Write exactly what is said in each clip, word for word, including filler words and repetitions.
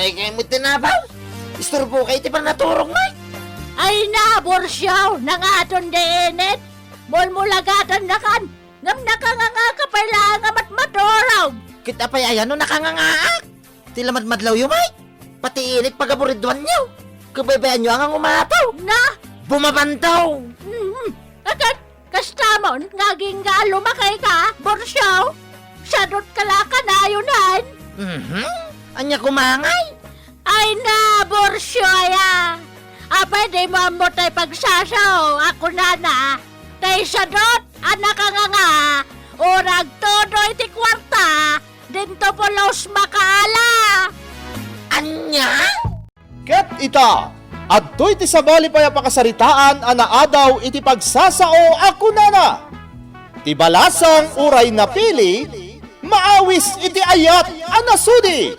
Ay, kay mo tinabaw? Isturbo kay ti panaturog, Mike. Ay na, Borsiaw, nangaton di init. Mulmulagatannakan, ngem nakanganga ka pay laeng a matmaturog. Ket apay aya no nakangangaak? Ti lamadmadlawyo, Mike. Pati init pagaburidwanyo. Kabaybayanyo a nga umataw. Na? Bumabantaw. Mhm. Akat, kastamon, nga agingga a lumakay ka, Borsiaw? Sadot ka la kanayon. Mhm. Ania kumangay? Ay na, Borsiaw aya. Apay di mo ammo tay pagsasao, a kunana, tay sadot a nakanganga, urag todo iti kuarta, dinto pulos makaala. Ania? Ket ita, adtoy ti sabali pay a pakasaritaan a naadaw iti pagsasao a kunana, "Ti balasang uray napili, maawis iti ayat a nasudi."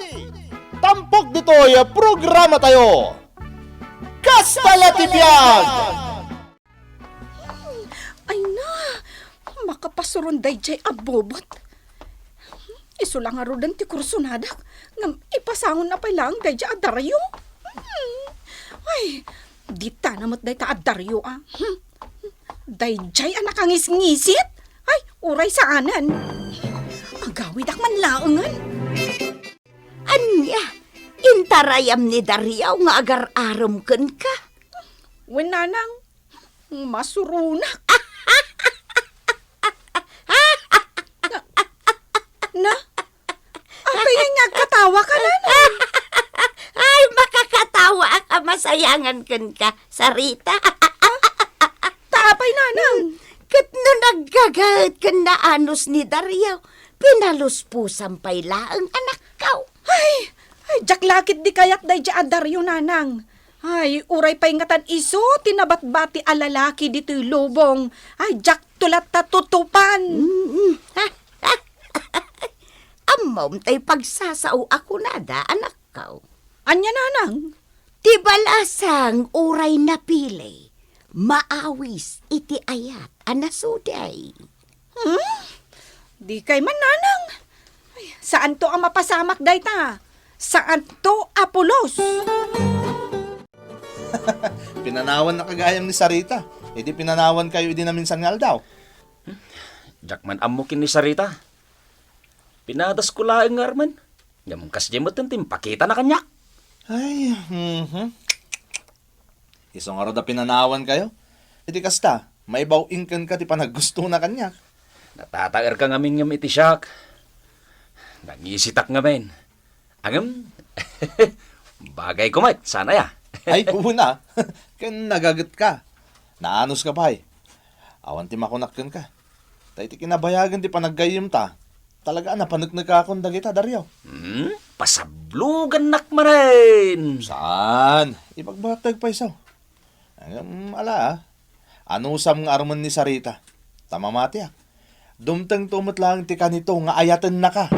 Tampok ditoy programatayo. Kasta la ti biag! Hmm, ay na, makapasuron daydiay a bobot. Isu la ngaruden ti kursonadak, ngem ipasangonna pay laeng daydiay a Dario. Hmm. Ay, dita na met dayta a Dario a. Hmm. Daydiay a nakangisngisit? Ay, uray saanen. Agawidak man laengen. Ania, intarayam ni Dario nga agar-arem kenka? Wen, nanang, masuronak. Na, na? Apay nga agkatawa ka, nanang? Ay, makakatawa a masayangan kenka, Sarita. Ta apay, nanang? Ket no naggagaet ken naanus ni Dario, pinaluspusam pay laeng, anakko. Ay, ay, diak la ket di kayak daydiay a Dario, nanang. Ay, uray pay ngatan isu ti nabatbati a lalaki ditoy lubong. Ay, diakto latta tutupan. Mm. Ammom tay pagsasao a kunada, anakko. Ania, nanang? Ti balasang uray napili, maawis iti ayat a nasudi. Hmm? Dikay man, nanang. Ay, saanto a mapasamak dayta. Saanto a pulos. Pinanawannaka gayam ni Sarita idi pinanawankayo idi naminsan nga aldaw. Diak man ammo ken ni Sarita. Pinadasko laeng nga armen. Ngem kasdiay met ti impakitana kaniak. Ay, mhm. Isu ngarud a pinanawankayo. Iti kasta, maibaw-in kenka ti panaggustona kaniak. Natataerka ngamin ngem iti siak. Nangisitak ngamin. Ngem, bagayko met, saan aya? Ay, kuna. Ken nagagetka. Naanuska pay. Awan ti makunak kenka. Ta iti kinabayagen ti panaggayyemta, talaga a napaneknekakon dagita, Dario. Hmm? Pasablogannak manen! Saan? Ibagbagak ti agpayso. Ngem, ala, a. Anusam nga armen ni Sarita. Ta mamatiak. Dumtengto met laeng ti kanito nga ayatennaka.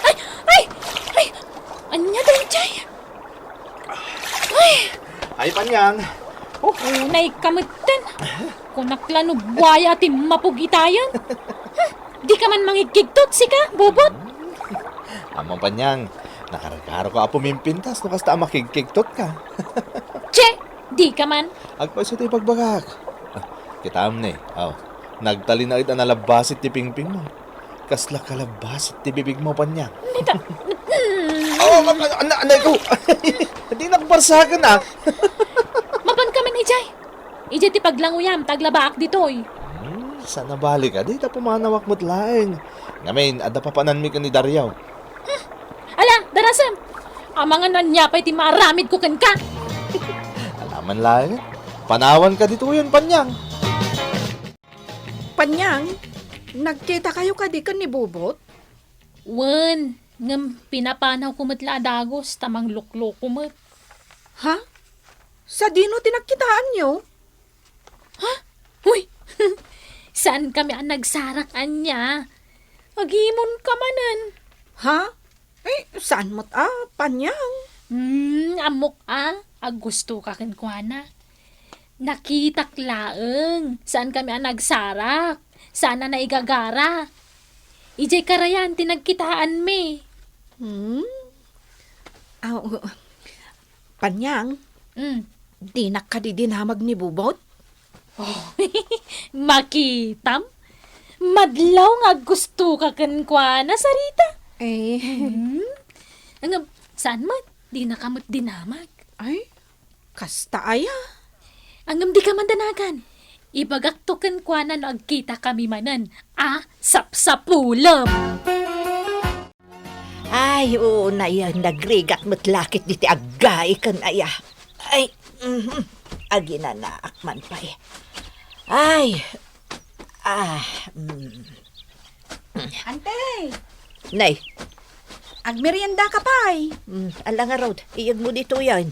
Ay! Ay! Ay! Ania daydiay? Ay! Ay, Panyang. Oh. Unay ka metten. Kunak la no buaya ti mapugitayan. Hmm, di ka man mangigkigtot, sika, Bobot? Ammom, Panyang, nakarkaroka a pumimpintas no kasta a makigkigtot ka. Che! Di ka man. Agpayso ti ibagbagak. Ah, kitaem ne, aw, nagtalinaed a nalabbasit ti pingpingmo. Kasla kalabbasit ti bibigmo, Panyang. Nita-, mm. Oh, ma-, ma-, na-, anay ko. Di nakbarsakan, ah. Mapan ka man, ijay. Ijay ti paglanguyam, ta aglabaak ditoy. Hmm, saan a bali ka, dita pumanawak met laeng. Ngamin, adda papananmi ken ni Dario. Hmm. Ala, darasem! Amangan ania pay ti maaramidko kenka. Alaman laeng, panawanka ditoyen, Panyang. Panyang, nagkitakayo kadi ken ni Bobot? Wen, ngem pinapanawko met la a dagus ta manglukloko met. Ha? Sadino ti nagkitaanyo? Ha? Uy! Saankami a nagsarak ania? Agimon ka manen. Ha? Ay, saan met a, Panyang? Hmm, ammok a, agusto ka kenkuana. Nakitak laeng. Saankami a nagsarak. Saan a naigagara. Idiay karayan ti nagkitaanmi. Hmm? Aw, Panyang, Mm. Dinak kadi dinamag ni Bubot? Oh, makitam? Madlaw nga aggustoka kenkuana, Sarita. Eh. Hmm? Ngem, saan met? Dinaka met dinamag. Ay, kasta aya? Ngem dika mandanagan. Ibagakto kenkuana no agkitakami manen. A, sapsapulem. Ay, oo, nayan, nagrigat met lakit diti aggaik ken aya. Ay, mhm. Aginanaak man pay. Ay, ah, mm. Ante! Nay. Agmerienda ka pay? Mm, ala ngarud, iyegmo ditoyen.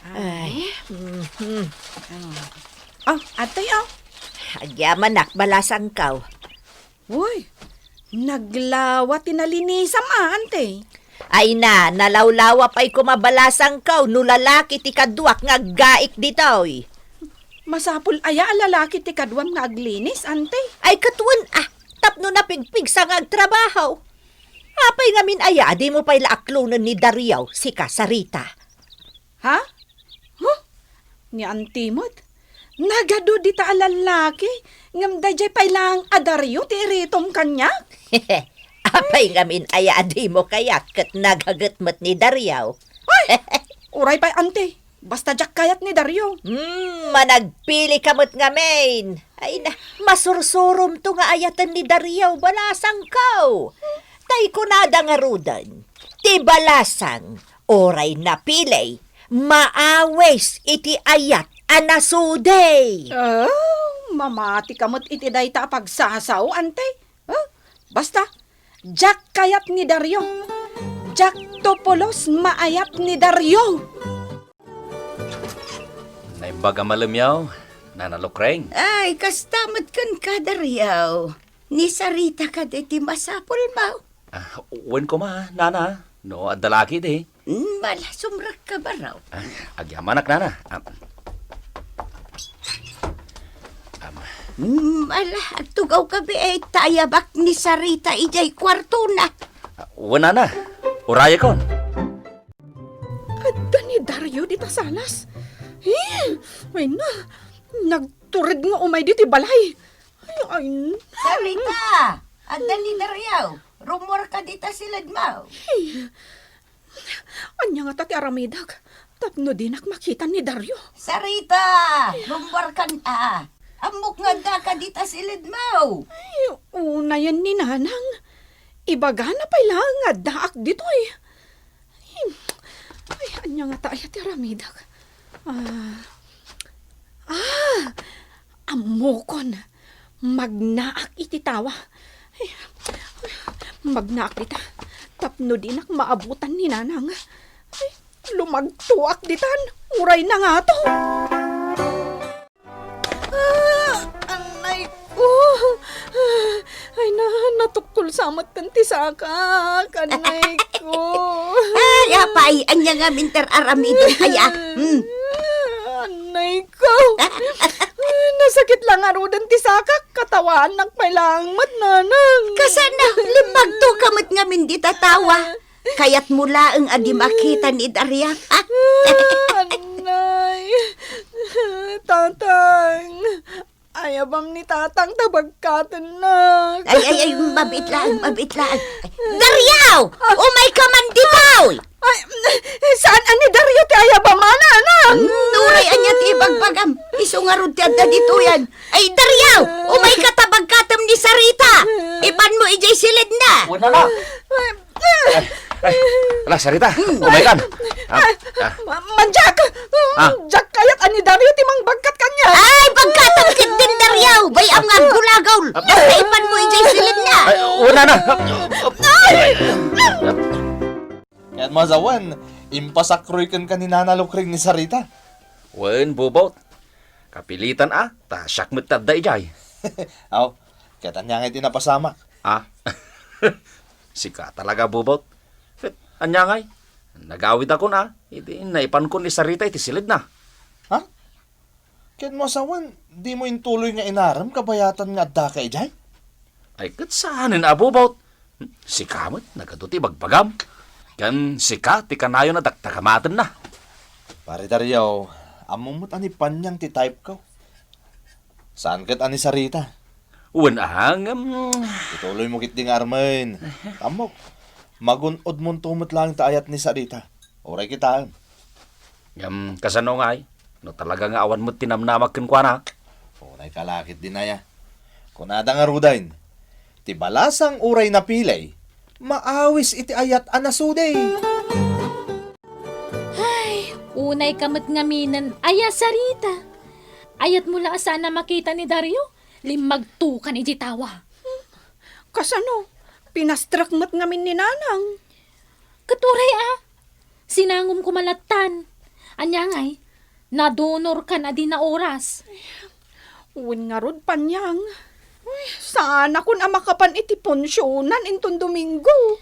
Ah. Ay, mhm. Oh. Oh, atoy, oh. Agyamanak, balasangkaw. Uy, naglawa ti nalinisam a, ante. Ay na, nalawlawa pay koma balasangkaw no lalaki ti kaduak nga aggaik ditoy. Masapul aya a lalaki ti kaduam nga aglinis, ante? Ay, ket wen, ah, tapno napigpigsa nga agtrabaho. Apay ngamin aya a dimo pay la aklonen ni Dario, sika, Sarita? Ha? Huh? Ni anti met? Nagadu dita a lallaki, ngem daydiay pay laeng a Dario ti iritom kaniak? Apay ngamin aya a dimo kayat ket nagaget met ni Dario? Ay! Uray pay, anti. Basta diak kayat ni Dario. Hmm, managpili ka met ngamin. Ay na, masursuromto nga ayaten ni Dario, balasangko. Tay kunada ngaruden, ti balasang, uray napili, maawis iti ayat a nasudi. Oh, mamati ka met iti dayta a pagsasao, ante. Oh, basta, diak kayat ni Dario. Diak to pulos maayat ni Dario. Naimbag a malemyo, Nana Lukreng. Ay, kasta met kenka, Dario. Ni Sarita kadi ti masapulmo? Ah, wen koma, Nana, no adda laki idi. Mm, ala, sumrekka, baro. Ah, agyamanak, Nana. Ah, am. Mm, ala, agtugawka bi, eh, ta ayabak ni Sarita idiay kuartona. Ah, wen, Nana. Urayekon. Adda ni Dario dita salas. Eh, ay na, nagtured nga umay diti balay. Ay, ay na. Sarita, adda ni Dario. Rummuarka dita siledmo. Eh, ania ngata ti aramidek tapno dinak makita ni Dario? Sarita, rummuarkan a. Ammok nga addaka dita siledmo. Ay, unayen ni Nanang. Ibagana pay laeng nga addaak ditoy. Ay, ania ngata aya ti aramidek? Ah, ah, ammokon. Magnaak iti tawa. Ay, magnaak dita. Tapno dinak maabutan ni Nanang. Ay, lumagtoak ditan. Uray na ngato. Ah, anay ko. Ay na, natukkol sa met ken ti sakak. Anay ko. Ay, apay, ania ngamin ti ar-aramidem aya? Hmm. Anay ko. Nasakit la ngaruden ti sakak. Katawaannak pay laeng met, Nanang. Kasano, limmagtoka met ngamin dita tawa. Kayatmo laeng a di makita ni Daria. Ah, anay. Tatang. Ayabam ni Tatang ta bagkatennak. Ay, ay, ay, mabiit laeng, mabiit laeng. Dario! Umayka man ditoy! Ay, saan a ni Dario ti ayabam, Nanang? Hmm, uray ania ti ibagbagam. Isu ngarud ti adda ditoyen. Ay, Dario! Umayka ta bagkatem ni Sarita! Ipanmo idiay siledna! Wen, Nana. Ay, ay, ala, Sarita, umaykan. Ah, ah. Ma-, madiak! Ah. Diak kayat a ni Dario ti mangbagkat kaniak. Ay, bagkatem ketdin, Dario! Bay-am nga aggulagol! Ah. Basta ipanmo idiay siledna! Ay, wen, Nana. Ay! Ket masawen, impasakroy kenka ni Nana Lukring ni Sarita. Wen, Bubot. Kapilitan a, ta siak met ti adda idiay. Aw, ket ania ngay ti napasamak? Ah, sika talaga, Bubot. Ket ania ngay? Nagawidakon a, idi naipankon ni Sarita iti siledna. Ha? Ket masawen, dimo intuloy nga inarem kabayatan nga addaka idiay? Ay, ket saanen a bubot. Sika met, nagadu ti ibagbagam. Ken sika ti kanayon a dakdakamatenna. Pare Dario, ammom met a ni Panyang ti type ko. Saan ket a ni Sarita? Wen a, ngem. Ituloy mo ketdi nga armen. Ammok, magun-odmonto met laeng ta ayat ni Sarita. Uray kitaem. Ngem kasano ngay? No talaga nga awan met ti namnamag kenkuana? Unay ka la ketdin aya. Kunada ngaruden, ti balasang uray napilay, maawis iti ayat a nasudi. Ay, unay ka met ngaminen aya, Sarita. Ayatmo la a saan a makita ni Dario, limmagtokan idiay tawa. Kasano? Pinastrek met ngamin ni Nanang. Ket uray a, sinangom koma lattan. Ania ngay, nadunorkan a di naoras. Wen ngarud, Panyang. Uy, saanakon a makapan iti punsionan inton Domingo.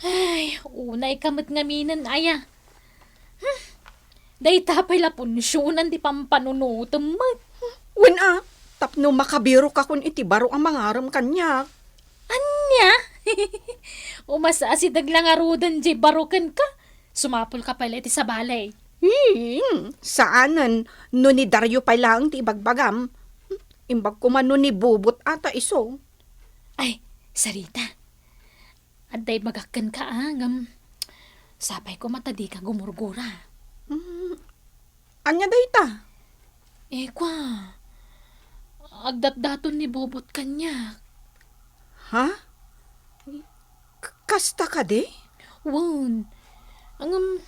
Ay, unay ka met ngaminen aya. Hmm. Dayta pay la punsionan ti pampanunotem met. Wen a, tapno makabirokakon iti baro a mangarem kaniak. Ania? Umas-asideg la ngaruden diay baro kenka. Sumapulka pay la iti sabali. Hmm, saanen no ni Dario pay laeng ti ibagbagam. Imbag koma no ni Bubot a ta isu. Ay, Sarita. Adda ibagak kenka, a, ngem sapay koma ta dika gumurgura. Hmm, ania dayta? Eh, kua, agdatdaton ni Bobot kaniak. Ha? K-, kasta kadi? Wen. Ngem,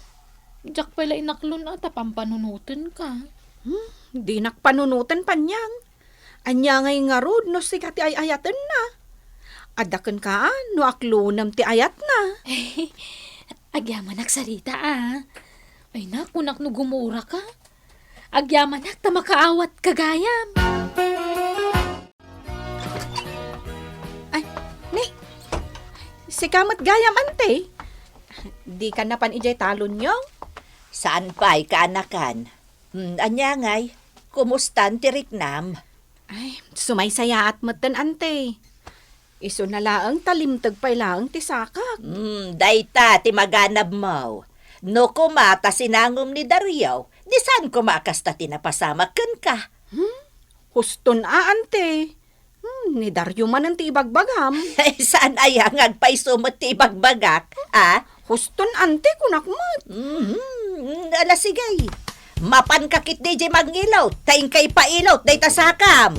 diak pay la inaklon a ta pampanunotenka. Hmm, dinak panunoten, Panyang. Ania ngay ngarud no sika ti ay-ayatenna? Adda kenka a no aklonem ti ayatna. Agyamanak, Sarita, a. Ay, nakunak no gumuraka. Agyamanak ta makaawatka gayam. Ay, ni, sika met gayam, ante. Dika napan idiay talonyo? Saan pay, kaanakan? Hmm, ania ngay? Kumustan ti riknam? Ay, sumaysayaat metten, ante. Isuna laeng ta limteg pay laeng ti sakak. Hmm, dayta ti maganabmo. No koma ta sinangom ni Dario, di saan koma a kasta ti napasamak kenka. Hmm? Huston a, ante. Hmm, ni Dario manen ti ibagbagam. Saan aya nga agpayso met ti ibagbagak, a? Huston, ante, kunak met. Mhm. Ala, sige. Mapanka ketdi idiay mangilo, ta inka ipailot dayta sakam.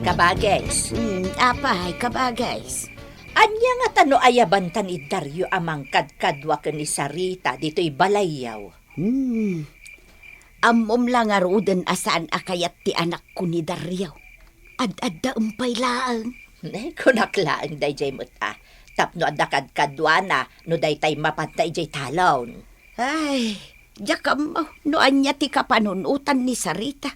Kabagays. Hmm, apay, kabagays. Ania ngata no ayabantan ni Dario a mangkadkadua ken ni Sarita ditoy balayyo? Hmm. Ammom la ngaruden a saan a kayat ti anakko ni Dario. Ad-addaem pay laeng. Eh, kunak laeng daydiay met a, tapno adda kadkaduana no daytay mapanta idiay talon. Ay, diak ammo no ania ti kapanunotan ni Sarita.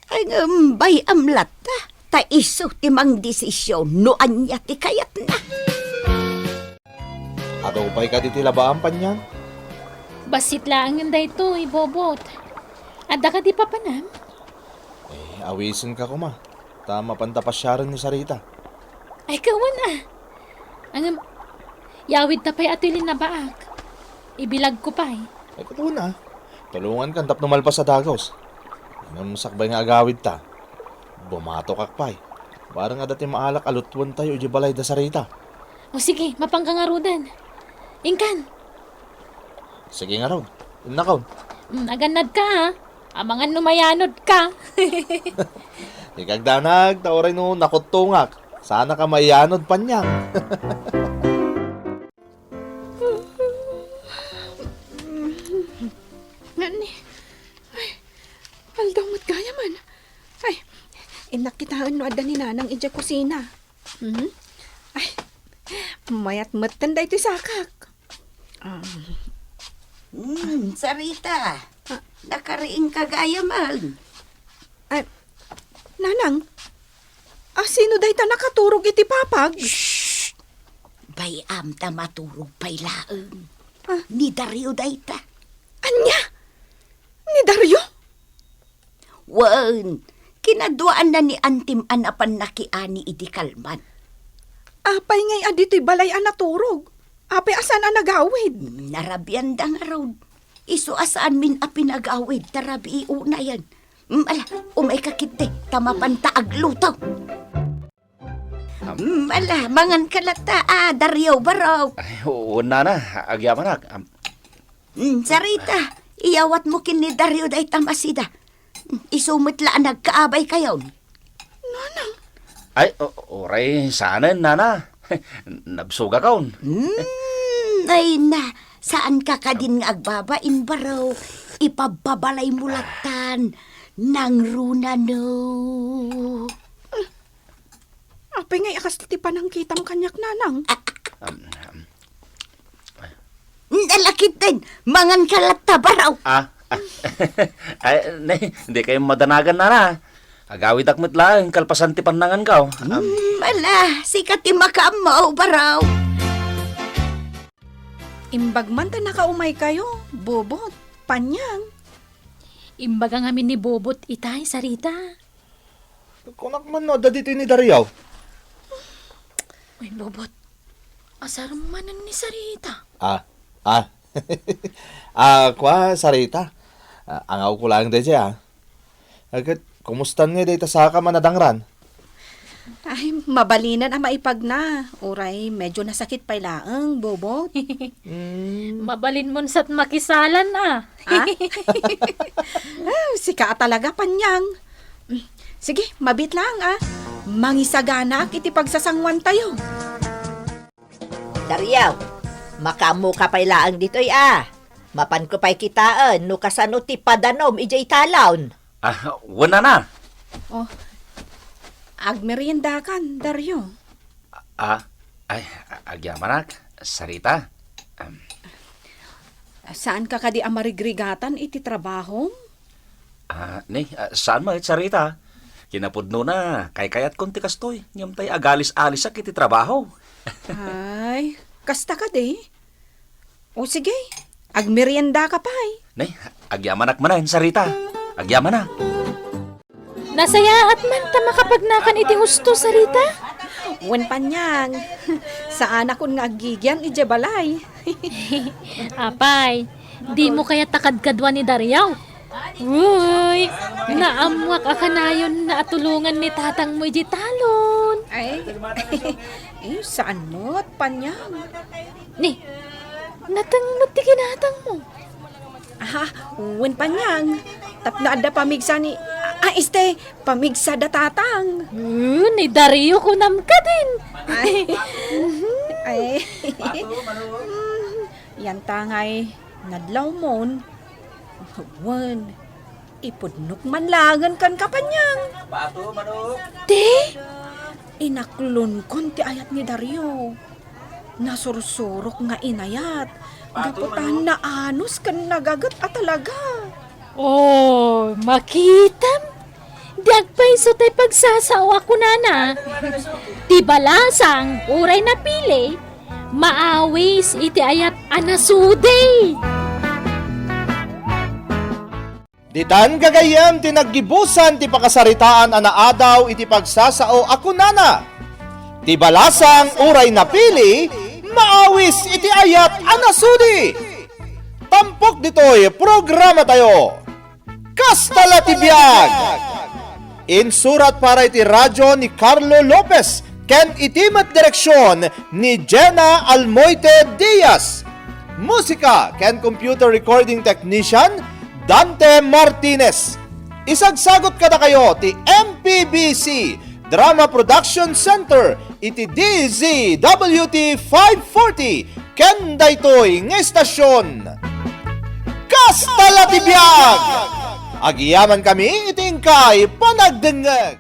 Ay, ngem bay-am latta, ta isu ti mangdesisyon no ania ti kayatna. Adu pay kadi ti labaam, Panyang? Bassit laengen daytoy, Bobot. Adda kadi papanam? Eh, awisenka koma, ta mapanta pasiaren ni Sarita. Ay, kawan a. Ngem, yawidta pay atoy linnabaak. Ibilagko pay. Ay, kawan a. Tulongankan tapno malpas a dagus. Ngem sakbay nga agawidta, bumatokak pay. Bareng adda ti maalak a lutwentayo idiay balay da Sarita. O sige, mapanka ngaruden. Inkan. Sige ngarud. Innakon. Mm, agannadka, a. Amangan no mayanodka. Ikagdanag, ta uray no nakuttongak, saanaka maiyanod, Panyang. Ngani, ay, aldaw met gayam. Ay, innak kitaen no adda ni Nanang idiay kusina. Hmm? Ay, mayat metten daytoy sakak. Ah. Hmm, Sarita. Ah. Nakariingka gayam. Ay, Nanang, a, sino dayta nakaturog iti papag? Shh! Bay-am ta maturog pay laeng. Ah. Ni Dario dayta. Ania? Ni Dario? Wen, Kinaduaanna ni antim a napan nakiani idi kalman. Apay ngay a ditoy balay a naturog? Apay a saan a nagawid? Narabianda ngarud. Isu a saanmin a pinagawid, ta rabii unayen. Mm, ala, umayka ketdi, ta mapanta agluto. Am. Mm, ala, manganka latta, a, Dario, barok. Ay, wen, nana, agyamanak. Am. Mm, Sarita, iyawatmo ken ni Dario dayta masida. Mm, isu met la a nagkaabaykayon. Nanang. Ay, o-, uray, saanen, nana. Nabsogakon. Mm, ay na, saanka kadin nga agbabain, barok. Ipabbabalaymo lattan. Nangruna no. Apay ngay a kasta ti panangkitam kaniak, nanang? Am, am. Nalakiten, manganka latta, barok. Ah, ah. Ay, ne, dikay madanagan, nana. Agawidak met laeng kalpasan ti pannangankaw. Am. Mm, ala, sika ti makaammo, barok. Imbag man ta nakaumaykayo, Bobot, Panyang. Imbaga ngamin ni Bobot itay, Sarita. Kunak man no adda ditoy ni Dario. Uy, Bobot. Asar manen ni Sarita. Ah, ah. Ah, kua, Sarita. Ah, angawko laeng daydiay, ah. Ket, kumustan ngay dayta saka a nadangran? Ay, mabalinen a maipagna. Uray, medyo nasakit pay laeng, Bobot. Mm. Mabalinmon sat makisalan, ah. Ah? Ah, sika a talaga, Panyang. Sige, mabiit lang, ah. Mangisaganaak iti pagsasanguantayo. Dario, makaammoka pay laeng ditoy, ah. Mapanko pay kitaen no kasano ti padanom idiay talon. Ah, wen, nana. Oh, agmeriendakan, Dario. Ah, ay, agyamanak, Sarita. Am. Saanka kadi a marigrigatan iti trabahom? Ah, ni, ah, saan met, Sarita. Kinapudnona, kaykayatkon ti kastoy, ngem tay agalis-alisak iti trabaho. Ay, kasta kadi? O sige, agmeriendaka pay. Ni, agyamanak manen, Sarita. Agyamanak. Nasayaat man ta makapagnakan iti husto, Sarita? Wen, Panyang. Saanakon nga aggigian idiay balay. Apay, dimo kayat a kadkadua ni Dario? Uy, naammoak a kanayon nga atulongan ni tatangmo idiay talon. Ay, eh, saan met, Panyang? Ni, nateng met ti kinatangmo. Ah, wen, Panyang. Tapno adda pamigsa ni, ah, este, pamigsa da tatang. Hmm, ni Dario kunam kadin. Ay. Ay. Hmm, yantangay nadlawmon. Wen, ipudnok man laengen kenka, Panyang. Bato, manok. Ti? Inaklonkon ti ayat ni Dario. Nasursurok nga inayat. Gapu ta naanus ken nagaget a talaga. Oh, makitam? Di agpayso tay pagsasao a kunana, "Ti balasang uray napili, maawis iti ayat a nasudi." Ditan gagayyem ti naggibusan ti pakasaritaan a naadaw iti pagsasao a kunana, "Ti balasang uray napili, maawis iti ayat a nasudi." Tampok ditoy programatayo. Kasta la ti biag! Insurat para iti radio ni Carlo Lopez ken iti met direksion ni Jenna Almoite Diaz. Musika ken computer recording technician, Dante Martinez. Isagsagot kadakayo ti M P B C Drama Production Center iti D Z W T five forty ken daytoy nga istasyon. Kasta la ti biag! Agyamankami iti inkay panagdengngeg.